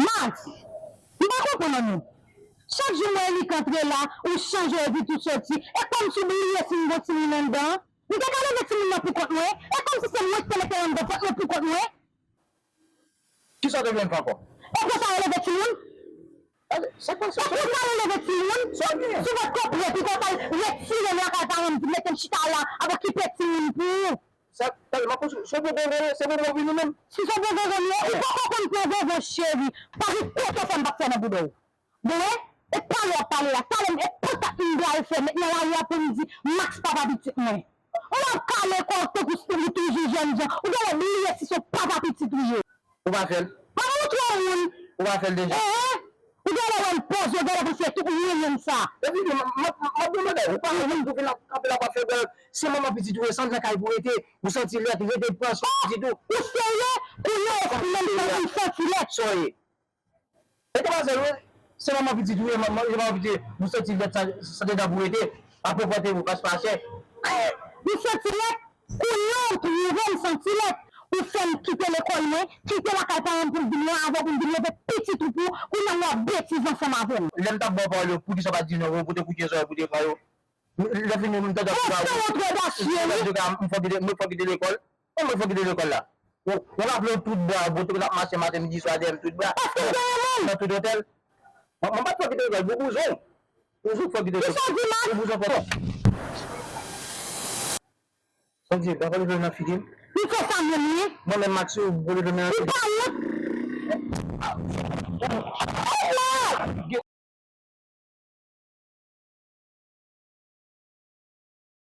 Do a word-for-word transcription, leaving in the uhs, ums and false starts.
Max, m pa konprann ou. Chak jou m wè Elik antre la, ou chanje, ou evite, ou soti. E kòmsi w bliye si m gon timoun anndan. M te ka leve timoun nan poukont mwen. E kòmsi se mwen ki te mete l anndan vant mwen poukont mwen. Kisa w te vle m fè ankò? E konsa yo leve timoun? Sa k pase? E konsa yo leve timoun? Sa w gen? Si w pa t konprann, pi konsa retire m lakay paran m, mete m chita la, ap okipe timoun pou ou. Sa, tande, m ap poze, se w poko vini, se w poko vini menm. Si se w poko vini, ou poko konn pran vovo cheri. Pa gen kote fè m pa t fè nan bouda w. Bon, e pale w ap pale la. Talè m, e pantat m pral fè, met nan lari a pou m di, Max papa pitit mwen. Ou ap kale kò w tankou si ou toujou jènjan. Ou genlè bliye si se w papa pitit ou ye. Ou pa fè l. Pa montre w moun. Ou pa fè l deja. Enhen. Ou genlè wè l poze, ou genlè panse tout moun menm sa. Epi tou, m ap, m ap, m ap di w bagay. Ou pa gen pou vin ap kanpe la pa fè bèl. Se manman pitit ou ye, san nan kay pou rete. Ou santi lèt, rete pran swen pitit ou. Ou serye? Kounye a ou menm jan ou santi lèt. Sa w ye? E te pa sèl wi. Se manman pitit ou ye, manman, se manman pitit ou ye. Ou santi lèt sa, sa te dan pou rete. Apre pote pou pas pa chè. Ou santi lèt? Kounye a ou twouve m santi lèt. Ou fè m kite lekòl mwen, kite lakay paran m pou m vin la avè w, pou m vin leve pitit ou pou, kounye a w ap betize ansanm avè m. Lè m t ap ba w pawòl yo, poukisa w pa t di non, pou te koute zòrèy, pou te pran yo? Lè fini, m tande w ap di, m fò kite, m fò kite lekòl. Kòman m fò kite lekòl la? Ou, ou raple w tout bra, boutik l ap mache maten, midi, swa, dèyè m tout bra. Paske m genyen moun. Nan tout otèl. Mwen, mwen pa t fò kite lekòl, pou bouzon. Bouzon fò kite lekòl. Kisa w di, Max? Pou bouzon fò. Santi, pa pale nan figi m. Li fè sa menm, wi. Mwen menm, Max, ou pale nan figi m. Li pa wont.